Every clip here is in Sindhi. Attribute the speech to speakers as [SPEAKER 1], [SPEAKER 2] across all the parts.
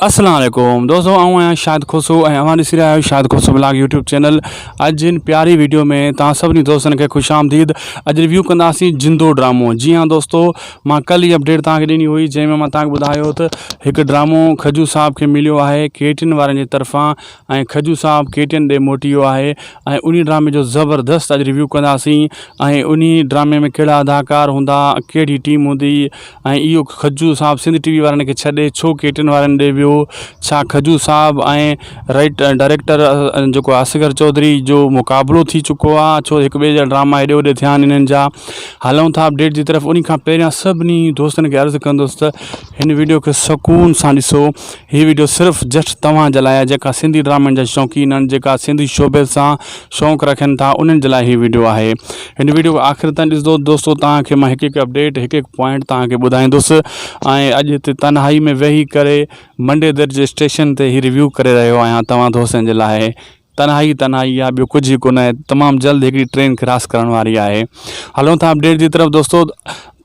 [SPEAKER 1] السلام عليڪم دوستو آئون آهيان شاهد کوسو ۽ اوهان ڏسي رهيا آهيو Shahid Khoso blog YouTube channel اڄ هن پياري ويڊيو ۾ توهان سڀني دوستن کي خوش آمديد اڄ ريويو ڪنداسين جندو ڊرامو جي ها دوستو مان ڪل ئي اپڊيٽ توهان کي ڏني هئي جنهن ۾ مان توهان کي ٻڌايو ته هڪ ڊرامو کجو صاحب کي مليو آهي ڪي ٽين وارن جي طرفان ۽ کجو صاحب ڪي ٽين ڏي موٽي ويو آهي ۽ انهي ڊرامي جو زبردست اڄ ريويو ڪنداسين ۽ انهي ڊرامي ۾ ڪهڙا اداڪار هوندا ڪهڙي ٽيم هوندي ۽ اهو کجو صاحب سنڌ ٽي وي وارن کي ڇڏي ڇو ڪي ٽين وارن ڏي ويو ڇا کجو صاحب ۽ رائيٽ ڊائريڪٽر جيڪو اصغر چوڌري جو مقابلو ٿي چڪو آ ڇو هڪ ٻئي جا ڊراما هيڏي هوڏي ٿيا آهن انهن جا هلون ٿا اپڊيٽ جي طرف ان کان پهريان سڀني دوستن کي عرض ڪندس ته هن ويڊيو کي سڪون سان ڏسو هي ويڊيو صرف جسٽ توهان جي لاء آهي جيڪا سنڌي ڊرامن جا شوقين آهن جيڪا سنڌي شوبز سان شوق رکن ٿا انهن جي لاء هي ويڊيو آهي هن ويڊيو کي آخر تائين ڏسندو دوستو توهان کي مان هڪ هڪ اپڊيٽ هڪ هڪ پوائنٽ توهان کي ٻڌائيندس ۽ اڄ هتي تنهائي ۾ ويهي ڪري منڊي در جي اسٽيشن تي هي ريويو ڪري رهيو آهيان توهان دوستن جي لاء تنهائي تنهائي آ ٻيو ڪجهه ئي ڪونه آهي تمام جلد هڪڙي ٽرين ڪراس ڪرڻ واري آهي هلون ٿا اپڊيٽ جي طرف دوستو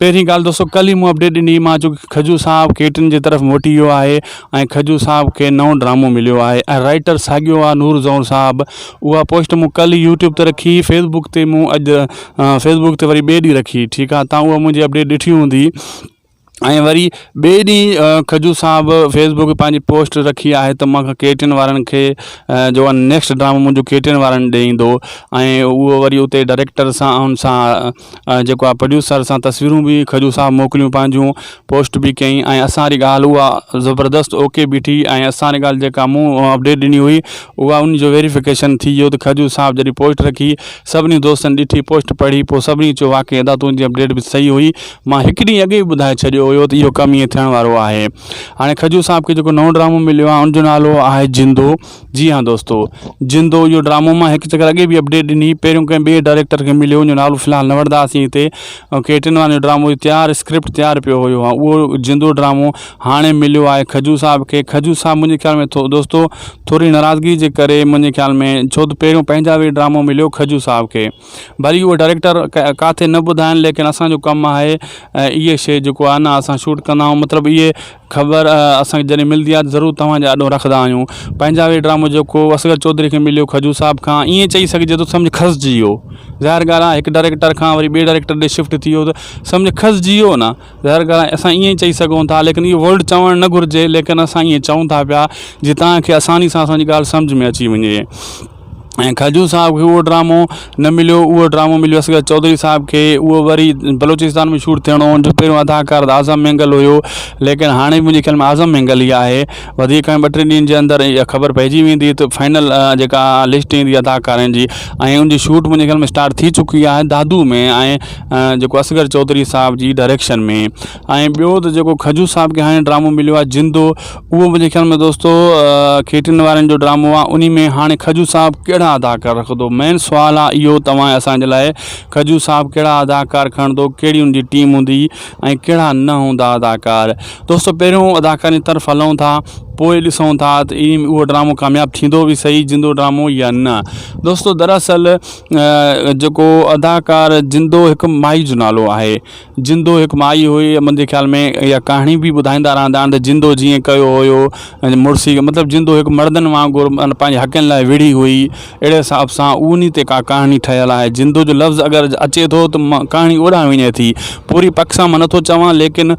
[SPEAKER 1] پهرين ڳالهه دوستو ڪل ئي مون اپڊيٽ ڏني مان چيو کجو صاحب ڪيٽن جي طرف موٽي ويو آهي ۽ کجو صاحب کي نئون ڊرامو مليو آهي ۽ رائٽر ساڳيو آهي نور زئور صاحب اها پوسٽ مون ڪل ئي يوٽيوب تي رکي فيسبوڪ تي مون اڄ فيسبوڪ تي وري ٻئي ڏينهن رکي ٺيڪ آهي تان اها منهنجي اپڊيٽ ڏٺي هوندي ۽ وري ٻئي ڏينهن کجو صاحب فيس بڪ پنهنجي پوسٽ رکي آهي ته مان ڪي ٽين وارن کي جو آهي نيڪسٽ ڊرامو منهنجو ڪي ٽين وارن ڏي ايندو ۽ اهو وري اتي ڊائريڪٽر سان ان سان جيڪو آهي پروڊيوسر سان تصويرون به کجو صاحب موڪليون پنهنجون پوسٽ به ڪيائين ۽ اسان واري ڳالهه اها زبردست اوڪي بيٺي ۽ اسان واري ڳالهه جيڪا مون اپڊيٽ ڏني هئي اها ان جو ويريفڪيشن ٿي ويو ته کجو صاحب جڏهن پوسٽ رکي سڀني دوستن ڏٺي پوسٽ پڙهي پوء سڀني چيو واقعي ادا تنهنجي اپڊيٽ به صحيح هئي مان هڪ ڏينهن اڳ ئي ٻڌائي ڇڏيو هيو ته اهو ڪم ائين ٿيڻ وارو آهي. هاڻي کجو صاحب کي جيڪو نئون ڊرامو مليو آهي ان جو نالو آهي جندو جي ها دوستو جندو اهو ڊرامو مان هڪ چڪر اڳي به اپڊيٽ ڏني پهريون ڪنهن ٻئي ڊائريڪٽر کي مليو ان جو نالو في الحال نه وٺنداسين هتي ڪيٽن وارن جو ڊرامو تيار اسڪرپٽ تيار پيو هيو اهو جندو ڊرامو هاڻي مليو آهي کجو صاحب کي کجو صاحب منهنجي خيال ۾ دوستو ٿوري ناراضگي جي ڪري منهنجي خيال ۾ ڇو ته پهريون پنهنجا وي ڊرامو مليو کجو صاحب کي ڀلي اهو ڊائريڪٽر ڪاٿي نه ٻڌائن ليڪن اسان جو ڪم آهي اهي شي جيڪو آهي نه اسان شوٽ ڪندا آهيون مطلب اهي خبر اسان کي جڏهن ملندي آهي ته ضرور توهان جي آڏو رکندا آهيون پنهنجا وي ڊرامو جيڪو اصغر چوڌري کي مليو کجو صاحب کان ائين چئي سگهجي ٿو سمجهه کسجي ويو ظاهر ڳالهه آهي هڪ ڊائريڪٽر کان وري ٻئي ڊائريڪٽر ڏي شفٽ ٿي ويو ته سمجهه کسجي ويو نه ظاهر ڳالهه آهي اسان ائين ئي چئي سگهون ٿا ليڪن اهو ورڊ چوڻ نه گهرجي ليڪن اسان ائين چئون ٿا پيا جي توهان کي آساني سان اسان جي ڳالهه سمجهه ۾ اچي وڃي ۽ کجو صاحب کي اهو ڊرامو نه مليو اهو ڊرامو مليو اصغر چوڌري صاحب کي اهو وري بلوچستان ۾ شوٽ ٿيڻو هو ان جو پهريون اداڪار ته اعظم مينگل هيو ليڪن هاڻي منهنجي خيال ۾ اعظم مينگل ئي آهي وڌيڪ ٻه ٽي ڏينهن جي اندر اها خبر پئجي ويندي ته فائنل جيڪا لسٽ ايندي اداڪارن جي ۽ ان جي شوٽ منهنجي خيال ۾ اسٽارٽ ٿي چڪي آهي دادو ۾ ۽ جيڪو اصغر چوڌري صاحب جي ڊائريڪشن ۾ ۽ ٻيو ته جيڪو کجو صاحب کي هاڻي ڊرامو مليو آهي جندو اهو منهنجي خيال ۾ دوستو کيٽن وارن جو ڊرامو آهي انهي ۾ هاڻي کجو صاحب ڪهڙا اداڪار رکندو مين سوال آهي اهو توهان اسان جي لاء کجو صاحب ڪهڙا اداڪار کڻندو ڪهڙي ان جي ٽيم هوندي ۽ ڪهڙا نه هوندا اداڪار دوستو پهريون اداڪارن جي طرف هلون ٿا پوء ڏسون ٿا ته اهو ڊرامو ڪامياب ٿيندو به صحيح جندو ڊرامو يا نه دوستو دراصل جيڪو اداڪار جندو هڪ مائي جو نالو آهي جندو هڪ مائي هئي منهنجي خيال ۾ اها ڪهاڻي به ٻڌائيندا رهندا آهن ته جندو جيئن ڪيو هيو ۽ مڙسي مطلب جندو هڪ مردن وانگر پنهنجي حقن لاء وڙهي هئي اهڙي حساب سان انهي تي ڪا ڪهاڻي ٺهيل آهي جندو جو لفظ اگر اچي ٿو ته ڪهاڻي اوڏانهن وڃي ٿي پوري پڪ سان مان نٿو چوان ليڪن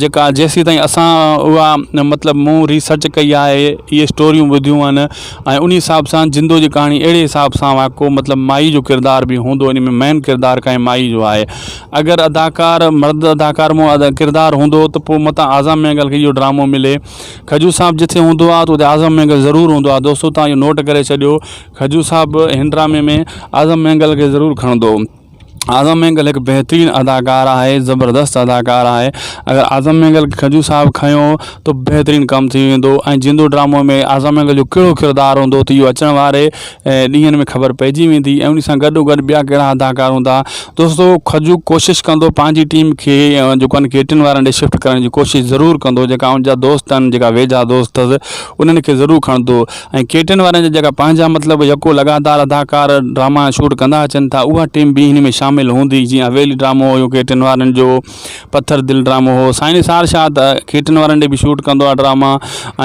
[SPEAKER 1] جيڪا جيسين تائين اسان اها مطلب مون ريسرچ ڪئي آهي اهي اسٽوريون ٻڌيون آهن ۽ انهي حساب سان جندو جي ڪهاڻي اهڙي حساب سان واقعو مطلب مائي جو ڪردار به هوندو ان ۾ مين ڪردار ڪنهن مائي جو آهي اگر اداڪار مرد اداڪار مون ڪردار هوندو ته پوء متان اعظم مينگل کي اهو ڊرامو ملي کجو صاحب جتي هوندو آهي ته اتي اعظم مينگل ضرور هوندو آهي دوستو تان اهو نوٽ ڪري ڇڏيو کجو صاحب هن ڊرامي ۾ اعظم مينگل کي ضرور کڻندو اعظم مينگل هڪ بهترين اداڪار آهي زبردست اداڪار آهي اگر اعظم مينگل کي کجو صاحب کنيو ته بهترين ڪم ٿي ويندو ۽ جندو ڊرامو ۾ اعظم مينگل جو ڪهڙو ڪردار هوندو ته اهو اچڻ واري ڏينهن ۾ خبر پئجي ويندي ۽ ان سان گڏو گڏ ٻيا ڪهڙا اداڪار هوندا دوستو کجو ڪوشش ڪندو پنهنجي ٽيم کي جيڪو آهن ڪيٽن وارن ڏي شفٽ ڪرڻ جي ڪوشش ضرور ڪندو جيڪا ان جا دوست آهن جيڪا ويجها دوست اٿس انهن کي ضرور کڻندو ۽ ڪيٽن وارن جا جيڪا پنهنجا مطلب يڪو لڳاتار اداڪار ڊراما شوٽ ڪندا اچن ٿا اها ٽيم به هن ۾ شامل. شامل هوندي جيئن حويلي ڊرامو هيو ڪيٽن وارن جو پٿر دل ڊرامو هو سائين نثار شاهه ته ڪيٽن وارن ڏي به شوٽ ڪندو آهي ڊراما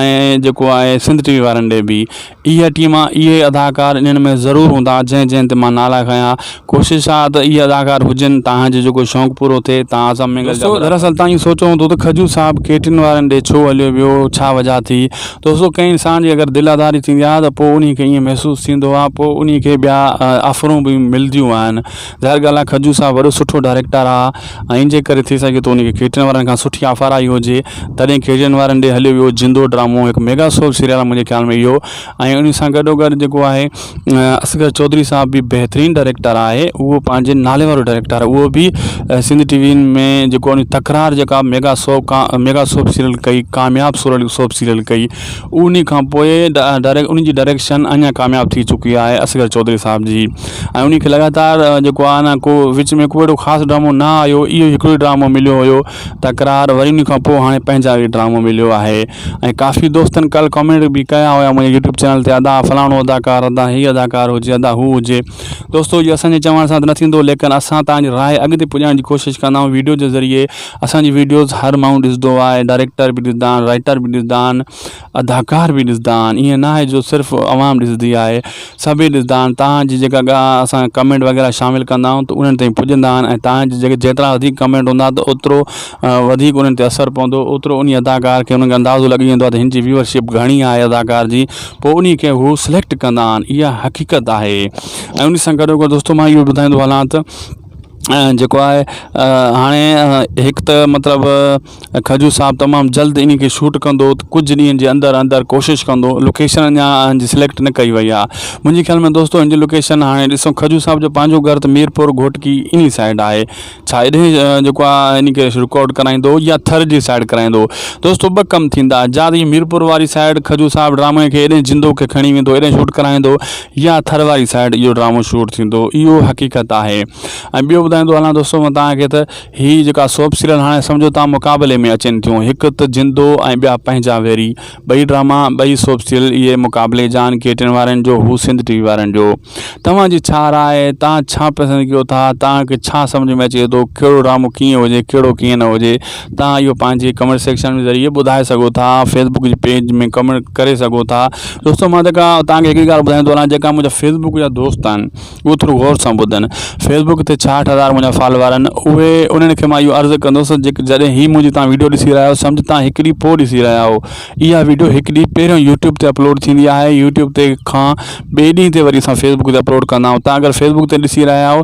[SPEAKER 1] ۽ جيڪو آهي سنڌ ٽي وي وارن ڏي به اها ٽيم اهي اداڪار انهن ۾ ضرور هوندا جنهن جنهن تي مان نالا کنيا ڪوشش آ ته اهي اداڪار هجن توهان جو جيڪو شوق پورو ٿئي توهان اسان مينگل جا دراصل توهان ائين سوچيو هوندو ته کجو صاحب ڪيٽن وارن ڏي ڇو هليو ويو ڇا وجه ٿي دوستو ڪنهن انسان جي اگر دل آزاري ٿيندي آ ته پوء انهي کي ائين محسوس ٿيندو آ پوء انهي کي ٻيا آفرون به ملديون آهن ظاهر ڳالهه آ کجو صاحب وڏو سٺو ڊائريڪٽر آ ۽ ان جي ڪري ٿي سگهي ٿو انهي کي ڪيٽن وارن کان سٺي آفر آئي هجي تڏهن ڪيٽن وارن ڏي هليو ويو جندو ڊرامو هڪ ميگا سوپ سيريل آ منهنجي خيال ۾ اهو ۽ ان سان گڏو گڏ جيڪو آهي اصغر چوڌري صاحب به بهترين ڊائريڪٽر آهي اهو پنهنجي نالي وارو ڊائريڪٽر آهي اهو به سنڌ ٽي وي ۾ جيڪو ان تڪرار جيڪا mega soap mega soap serial ڪئي ڪامياب سوپ سيريل ڪئي ان کان پوء ڊائريڪ ان جي ڊائريڪشن اڃا ڪامياب ٿي چڪي آهي اصغر چوڌري صاحب جي ۽ ان کي لڳاتار جيڪو آهي نه ڪو وچ ۾ ڪو اهڙو خاص ڊرامو نه آيو اهو هڪڙو ئي ڊرامو مليو هيو تڪرار وري ان کان پوء هاڻي پنهنجا وير ڊرامو مليو آهي ۽ ڪافي دوستن ڪل ڪمينٽ به ڪيا هيا منهنجي يوٽيوب چينل تي ادا فلاڻو اداڪار ادا هي اداڪار هجي ادا هو هجي دوستو اهو اسان جي چوڻ سان ته نه ٿيندو ليڪن اسان توهان جي راء اڳتي پڄائڻ جي ڪوشش ڪندا آهيون ويڊيو جي ذريعي اسان جي ويڊيوز هر ماڻهو ڏسندو آهي ڊائريڪٽر به ڏسندا آهن رائيٽر به ڏسندا آهن اداڪار به ڏسندا آهن ائين نه آهي جو صرف عوام ڏسندي آهي سڀئي ڏسندا آهن توهان جي جيڪا ڳا اسان ڪمينٽ وغيره شامل ڪندا آهيون ته انهن تائين پڄندا آهن ۽ توهان جي جيڪي جيترا وڌيڪ ڪمينٽ هوندا ته اوترو وڌيڪ انهن تي اثر پوندو اوترو انهي اداڪار کي انهن کي اندازو لڳي ويندو آهي ته هن جي ويورشپ گهڻي آهي اداڪار جي پوء انهي کي هو سليڪٽ ڪندا آهن اها حقيقت آهي ۽ ان سان گڏو گڏ دوستو مان اهو ٻڌائيندو هلان ته جيڪو آهي هاڻي هڪ ته مطلب کجو صاحب تمام جلد انهي کي شوٽ ڪندو ته ڪجهه ڏينهن جي اندر اندر ڪوشش ڪندو لوڪيشن اڃا ان جي سليڪٽ نه ڪئي وئي آهي منهنجي خيال ۾ دوستو ان جي لوڪيشن هاڻي ڏسو کجو صاحب جو پنهنجو گهر ته ميرپور گهوٽڪي انهي سائيڊ آهي ڇا ايڏي جيڪو آهي انهي کي رڪارڊ ڪرائيندو يا ٿر جي سائيڊ ڪرائيندو دوستو ٻه ڪم ٿيندا جا ته ميرپور واري سائيڊ کجو صاحب ڊرامي کي ايڏي جندو کي کڻي ويندو ايڏي شوٽ ڪرائيندو يا ٿر واري سائيڊ اهو ڊرامو شوٽ ٿيندو اهو حقيقت آهي ۽ ٻيو ٻڌائيندو هلان دوستو مان توهان کي ته هي جيڪا سوپ سيريل هاڻي سمجهو توهان مقابلي ۾ اچن ٿيون هڪ ته جندو ۽ ٻيا پنهنجا ويري ٻئي ڊراما ٻئي سوپ سيريل اهي مقابلي جا آهن ڪي ٽين وارن جو هو سنڌ ٽي وي وارن جو توهان جي ڇا راء آهي توهان ڇا پسند ڪيو ٿا توهان کي ڇا سمجهه ۾ اچي ٿو ڪهڙو ڊرامو ڪيئن هجي ڪهڙو ڪيئن نه هجي توهان اهو پنهنجي ڪمينٽ سيڪشن ۾ ذريعي ٻڌائي سگهو ٿا فيسبوڪ جي پيج ۾ ڪمينٽ ڪري سگهو ٿا دوستو مان جيڪا توهان کي هڪڙي ڳالهه ٻڌائيندو هلان جيڪا منهنجا فيسبوڪ جا دوست آهن اهو ٿورو غور سان ٻڌن فيسبوڪ تي 66 هزار منهنجا فالوور آهن اهي انهن کي مان اهو عرض ڪندس جڏهن هي منهنجي توهان ويڊيو ڏسي رهيا آهيو سمجهه توهان هڪ ڏينهن پوء ڏسي رهيا آهيو اها ويڊيو هڪ ڏينهن پهريون يوٽيوب تي اپلوڊ ٿيندي آهي يوٽيوب تي کان ٻئي ڏينهن تي وري اسان فيسبوڪ تي اپلوڊ ڪندا آهيون توهان اگر فيسبوڪ تي ڏسي رهيا آهيو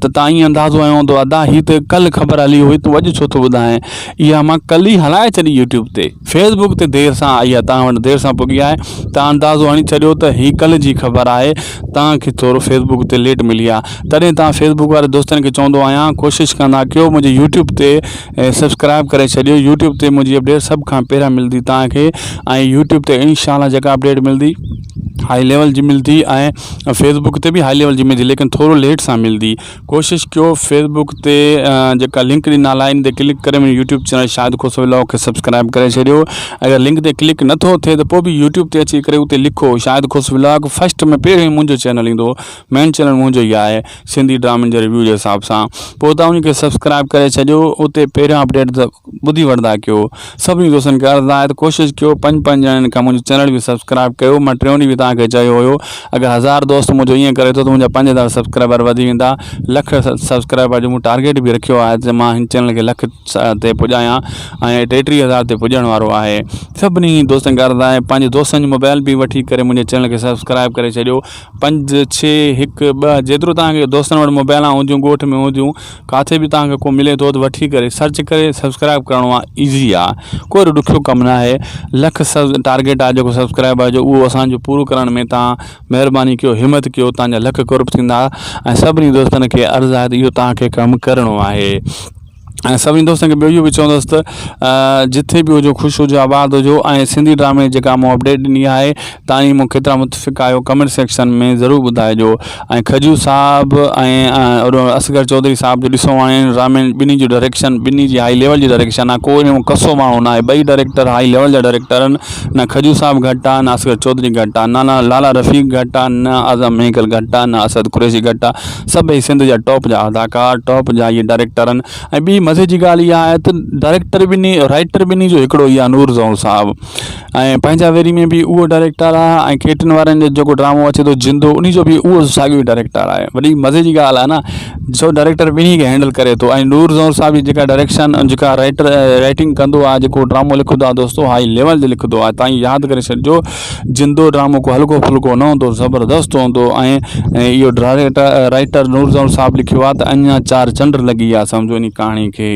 [SPEAKER 1] ته توهان ائين اندازو هنيو هوندو ادا هي ته ڪلهه خبر هلي هئي تون اڄ ڇو ٿو ٻڌائين اها مان ڪلهه ئي هلائي ڇڏي يوٽيوب تي فيس بڪ تي دير سان آئي آهي توهان وٽ دير سان پڳي آهي توهان اندازو هڻي ڇڏيو ته هي ڪلهه جي خبر آهي توهان کي ٿورو فيس بڪ تي ليٽ ملي آهي تڏهن توهان فيس بڪ واري دوستن کي چوندو آهيان ڪوشش ڪندا ڪيو منهنجي يوٽيوب تي سبسڪرائب ڪري ڇڏيو يوٽيوب تي منهنجي اپڊيٽ سڀ کان پهريان ملندي توهان کي ۽ يوٽيوب تي انشاء الله جيڪا اپڊيٽ ملندي هائي ليول جي ملندي ۽ فيس بڪ تي به هائي ليول جي ملندي ليڪن ٿورو ليٽ سان ملندي ڪوشش ڪيو فيس بڪ تي جيڪا لنڪ ڏنل آهي ان تي ڪلڪ ڪري منهنجو YouTube channel Shahid Khoso vlog کي سبسڪرائب ڪري ڇڏيو اگر لنڪ تي ڪلڪ نٿو ٿئي ته پوء به يوٽيوب تي اچي ڪري اتي لکو شاهد کوسو ولاگ فرسٽ ۾ پهريون منهنجو چينل ايندو مين چينل منهنجو ئي آهي سنڌي ڊرامن جي ريويو جي حساب سان پوء تان ان کي سبسڪرائب ڪري ڇڏيو اتي پهريون اپڊيٽ ٻڌي وٺندا ڪيو سڀني دوستن کي عرض آهي ته ڪوشش ڪيو پنج پنج ڄڻن کان منهنجو چينل به سبسڪرائب ڪيو مان ٽيون ڏينهن به توهان کي چيو هيو اگر هزار دوست منهنجو ائين ڪري ٿو ته منهنجا 5000 سبسڪرائبر وڌي ويندا لک سبسڪرائبر جو مون ٽارگيٽ به رکيو آهي ته مان هن چينل کي لک تي پڄايان ۽ 33 هزار تي پڄڻ وارو آهي سڀني دوستن کي عرض آهي پنهنجي دوستن جو موبائل به وٺي ڪري منهنجي چينل کي سبسڪرائب ڪري ڇڏيو پنج ڇهه هڪ ٻه جيترو توهان کي دوستن وٽ موبائل هونديون ڳوٺ ۾ هونديون ڪاٿي به توهان کي ڪو ملي ٿو ته وٺي ڪري سرچ ڪري سبسڪرائب ڪرڻو آهي ايزي آهي ڪو اهڙو ڏکيو ڪم نه آهي لک سب ٽارگيٽ آهي جيڪو سبسڪرائب جو اهو اسانجو پورو ڪرڻ ۾ توهان مهرباني ڪيو همت ڪيو توهان جا لک قرب ٿيندا ۽ سڀني دوستن کي عرض آهي ته اهو توهان کي ڪم ڪرڻو آهي. ۽ سڀني دوستن کي ٻيو اهو به چوندس ته جٿي به هجو خوش هجو آباد هجو ۽ سنڌي ڊرامي جي جيڪا مون اپڊيٽ ڏني آهي تائين مون ڪيترا متفق آهيو ڪمينٽ سيڪشن ۾ ضرور ٻڌائجو ۽ کجو صاحب ۽ اصغر چوڌري صاحب جو ڏسو هاڻي ڊرامي ٻنهي جو ڊائريڪشن ٻنهي جي هائي ليول جي ڊائريڪشن آهي ڪو ان ۾ ڪسو ماڻهو نه آهي ٻئي ڊائريڪٽر هائي ليول جا ڊائريڪٽر آهن نه کجو صاحب گهٽ آهي نه اصغر چوڌري گهٽ آهي نه نه لالا رفيق گهٽ آهي نه اعظم مينگل گهٽ آهي نه اسد قريشي گهٽ آهي سڀئي سنڌ جا ٽاپ جا اداڪار ٽاپ جا اهي ڊائريڪٽر آهن ۽ ٻي مزي جي ڳالهه اها آهي ته ڊائريڪٽر ٻنهي رائيٽر ٻنهي جو هڪڙو ئي آهي نور زئور صاحب ۽ پنهنجا ويري ۾ به اهو ڊائريڪٽر آهي ۽ ڪيٽن وارن جو جيڪو ڊرامو اچي ٿو جندو ان جو به اهو ساڳيو ئي ڊائريڪٽر آهي وڏي مزي جي ڳالهه آهي نه سو ڊائريڪٽر ٻنهي کي هينڊل ڪري ٿو ۽ نور زئور صاحب جي جيڪا ڊائريڪشن جيڪا رائيٽر رائيٽنگ ڪندو آهي جيڪو ڊرامو لکندو آهي دوستو هائي ليول تي لکندو آهي تائين ياد ڪري ڇڏجو جندو ڊرامو ڪو هلڪو ڦلڪو نه هوندو زبردست هوندو ۽ اهو ڊرائيٽر رائيٽر نور زئور صاحب لکيو آهي ته اڃا چار چنڊ لڳي ويا سمجهو ان ڪهاڻي کي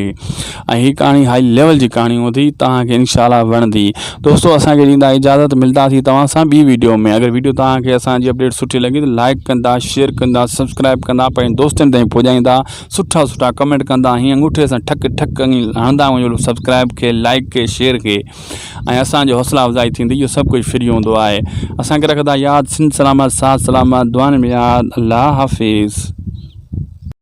[SPEAKER 1] ۽ هي ڪهاڻي هائي ليول جي ڪهاڻي هوندي توهان کي انشاء الله وڻندي دوستو اسان کي ڏيندا اجازت ملداسي توهان سان ٻي ويڊيو ۾ اگر ويڊيو توهان کي اسان جي اپڊيٽ سٺي لڳي ته لائڪ ڪندا شيئر ڪندا سبسڪرائب ڪندا پنهنجي دوستن تائين پڄائيندا سٺا سٺا ڪمينٽ ڪندا هيئن انگوٺي سان ٺڪ ٺڪ هڻندا وڃو سبسڪرائب کي لائڪ کي شيئر کي ۽ اسان جي حوصلا افزائي ٿيندي اهو سڀ ڪجهه فري هوندو آهي اسان کي رکندا ياد سنڌ سلامت ساٿ سلامت دعائن ۾ ياد الله حافظ.